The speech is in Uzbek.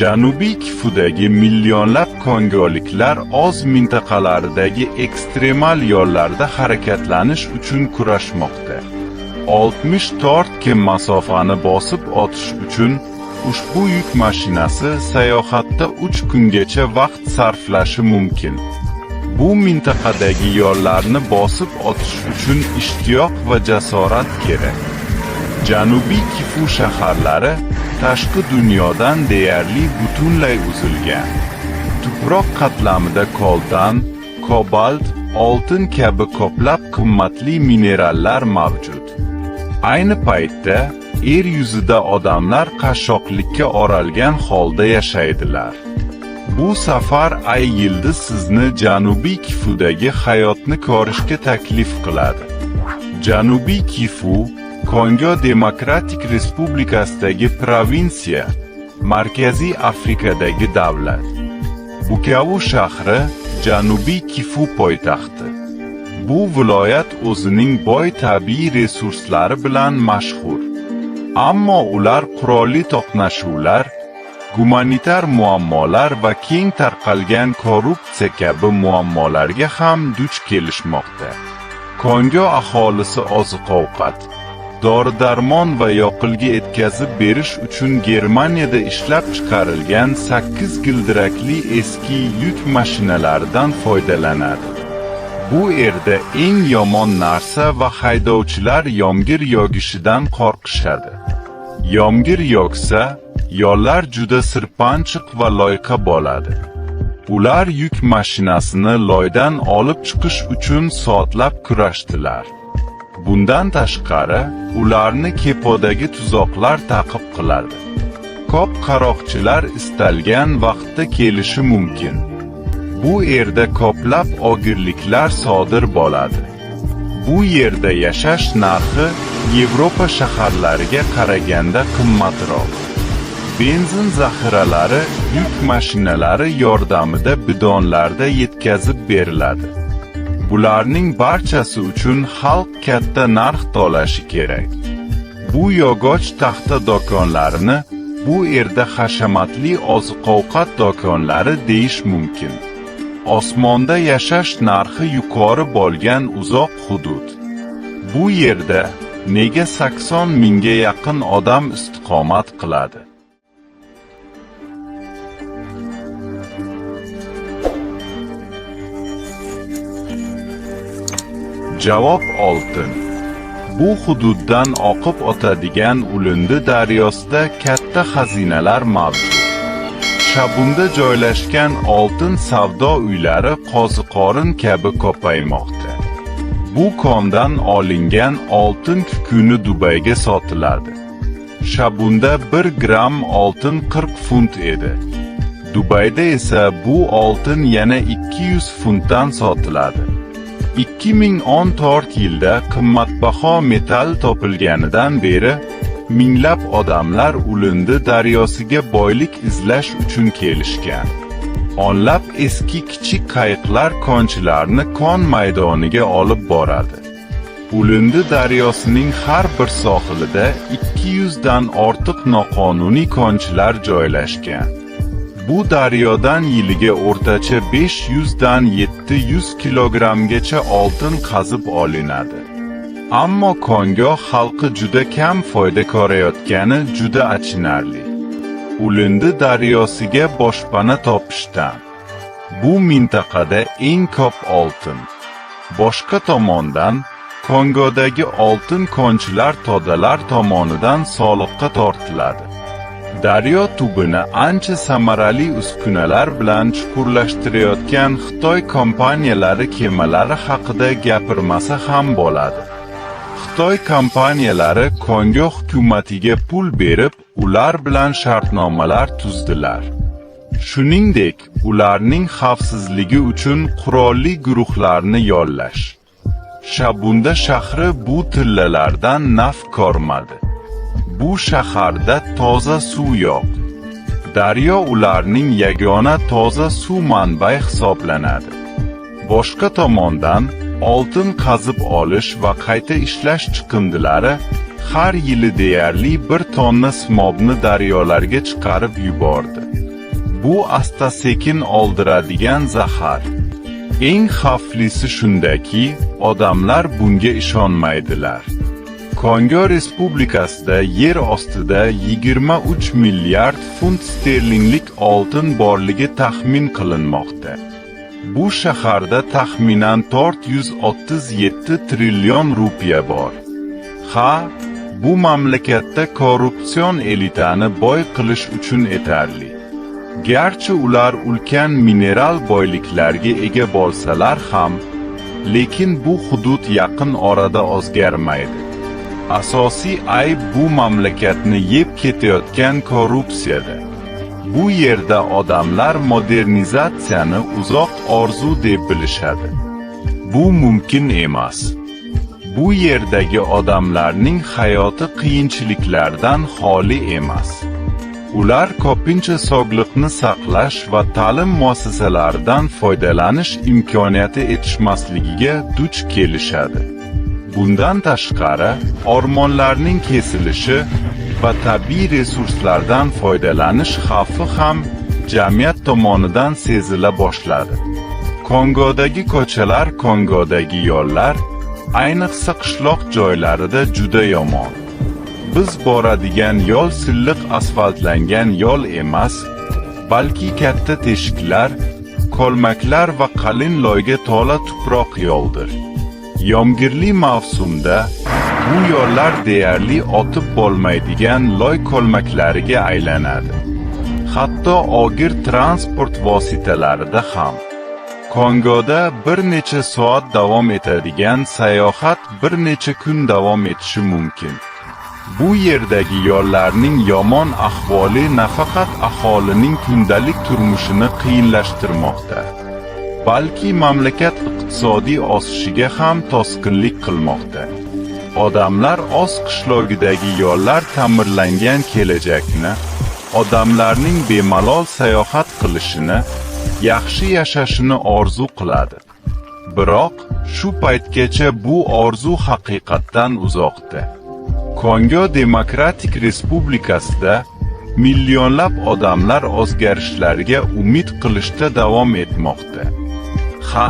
Janubiy Kifudagi millionlab kongoliklar o'z mintaqalaridagi ekstremal yo'llarda harakatlanish uchun kurashmoqda. 64 km masofani bosib o'tish uchun ushbu yuk mashinasi sayohatda 3 kungacha vaqt sarflashi mumkin. Bu mintaqadagi yo'llarni bosib o'tish uchun ishtiyoq va jasorat kerak. Janubiy Kifu shaharlari tashqi dunyodan deyarli butunlay uzilgan. Tuproq qatlamida koltan, kobalt, oltin kabi ko'plab qimmatli minerallar mavjud. Ayni paytda yer yuzida odamlar qashshoqlikka oralgan holda yashaydilar. Bu safar Ay Yildiz sizni Janubiy Kifudagi hayotni ko'rishga taklif qiladi. Janubiy Kifu Kongo Demokratik Respublikasidagi provinsiya, Markaziy Afrikadagi davlat. Bukavu shahri Janubiy Kifu poytaxti. Bu viloyat o'zining boy tabiiy resurslari bilan mashhur. Ammo ular qurolli to'qnashuvlar, gumanitar muammolar va keng tarqalgan korrupsiya kabi muammolarga ham duch kelishmoqda. Kongo aholisi oziq-ovqat, dori-darmon va yoqilg'i yetkazib berish uchun Germaniyada ishlab chiqarilgan 8 gildirakli eski yuk mashinalaridan foydalanadi. Bu yerda eng yomon narsa va haydovchilar yomg'ir yog'ishidan qo'rqishadi. Yomg'ir yog'sa, yo'llar juda sirpanchiq va loyqa bo'ladi. Ular yuk mashinasini loydan olib chiqish uchun soatlab kurashdilar. Bundan tashqari, ularni kepodagi tuzoqlar ta'qib qiladi. Ko'p qaroqchilar istalgan vaqtda kelishi mumkin. Bu yerda ko'plab o'g'irliklar sodir bo'ladi. Bu yerda yashash narxi Yevropa shaharlariga qaraganda qimmatroq. Benzin zaxiralari yuk mashinalari yordamida bidonlarda yetkazib beriladi. Bularning barchasi uchun xalq katta narx to'lashi kerak. Bu yog'och taxta do'konlarini bu yerda hashamatli oziq-ovqat do'konlari deyish mumkin. Osmonda yashash narxi yuqori bo'lgan uzoq hudud. Bu yerda nega 80 mingga yaqin odam istiqomat qiladi? Javob oltin. Bu hududdan oqib o'tadigan Ulindi daryosida katta xazinalar mavjud. Shabunda joylashgan oltin savdo uylari qoziqorin kabi ko'paymoqda. Bu kondan olingan oltin kukuni Dubayga sotiladi. Shabunda 1 gramm oltin 40 funt edi. Dubayda esa bu oltin yana 200 funtdan sotiladi. 2014 yilda qimmatbaho metall topilganidan beri minglab odamlar Ulindi daryosiga boylik izlash uchun kelishgan. O'nlab eski kichik qayiqlar konchilarni kon maydoniga olib boradi. Ulindi daryosining har bir sohilida 200 dan ortiq noqonuniy konchilar joylashgan. Bu daryodan yiliga o'rtacha 500 dan 700 kilogrammgacha oltin qazib olinadi. Ammo Kongo xalqi juda kam foyda ko'rayotgani juda achinarli. Ulindi daryosiga boshpana topishdan. Bu mintaqada eng ko'p oltin. Boshqa tomondan, Kongodagi oltin konchilar todalar tomonidan soliqqa tortiladi. Daryo tubini ancha samarali uskunalar bilan chuqurlashtirayotgan Xitoy kompaniyalari kemalari haqida gapirmasa ham bo'ladi. Xitoy kompaniyalari Kongo hukumatiga pul berib, ular bilan shartnomalar tuzdilar. Shuningdek, ularning xavfsizligi uchun qurolli guruhlarni yollash. Shabunda shahri bu tillalardan naf ko'rmadi. Bu shaharda toza suv yo'q. Daryo ularning yagona toza suv manbai hisoblanadi. Boshqa tomondan, oltin qazib olish va qayta ishlash chiqindilari har yili deyarli 1 tonna simobni daryolarga chiqarib yubordi. Bu asta-sekin oldiradigan zahar. Eng xavflisi shundaki, odamlar bunga ishonmaydilar. Kongo Respublikasida yer ostida 23 milliard funt sterlinglik oltin borligi taxmin qilinmoqda. Bu shaharda taxminan 437 trillion rupiya bor. Ha, bu mamlakatda korrupsion elitani boy qilish uchun yetarli. Garchi ular ulkan mineral boyliklarga ega bo'lsalar ham, lekin bu hudud yaqin orada o'zgarmaydi. Asosiy ayb bu mamlakatni yeb ketayotgan korrupsiyada. Bu yerda odamlar modernizatsiyani uzoq orzu deb bilishadi. Bu mumkin emas. Bu yerdagi odamlarning hayoti qiyinchiliklardan xoli emas. Ular ko'pincha sog'liqni saqlash va ta'lim muassasalaridan foydalanish imkoniyati yetishmasligiga duch kelishadi. Bundan tashqari, o'rmonlarning kesilishi va tabiiy resurslardan foydalanish xavfi ham jamiyat tomonidan sezila boshladi. Kongodagi ko'chalar, Kongodagi yo'llar, ayniqsa qishloq joylarida juda yomon. Biz boradigan yo'l silliq asfaltlangan yo'l emas, balki katta teshiklar, ko'lmaklar va qalin loyga to'la tuproq yo'ldir. Yomg'irli mavsumda bu yo'llar deyarli o'tib bo'lmaydigan loy ko'lmaklariga aylanadi. Hatto og'ir transport vositalarida ham. Kongoda bir necha soat davom etadigan sayohat bir necha kun davom etishi mumkin. Bu yerdagi yo'llarning yomon ahvoli nafaqat aholining kundalik turmushini qiyinlashtirmoqda, balki mamlakat iqtisodiy o'sishiga ham to'sqinlik qilmoqda. Odamlar o'z qishlog'idagi yo'llar ta'mirlangan kelajakni, odamlarning bemalol sayohat qilishini, yaxshi yashashini orzu qiladi. Biroq shu paytgacha bu orzu haqiqatdan uzoqda. Kongo Demokratik Respublikasida millionlab odamlar o'zgarishlarga umid qilishda davom etmoqda. Ha,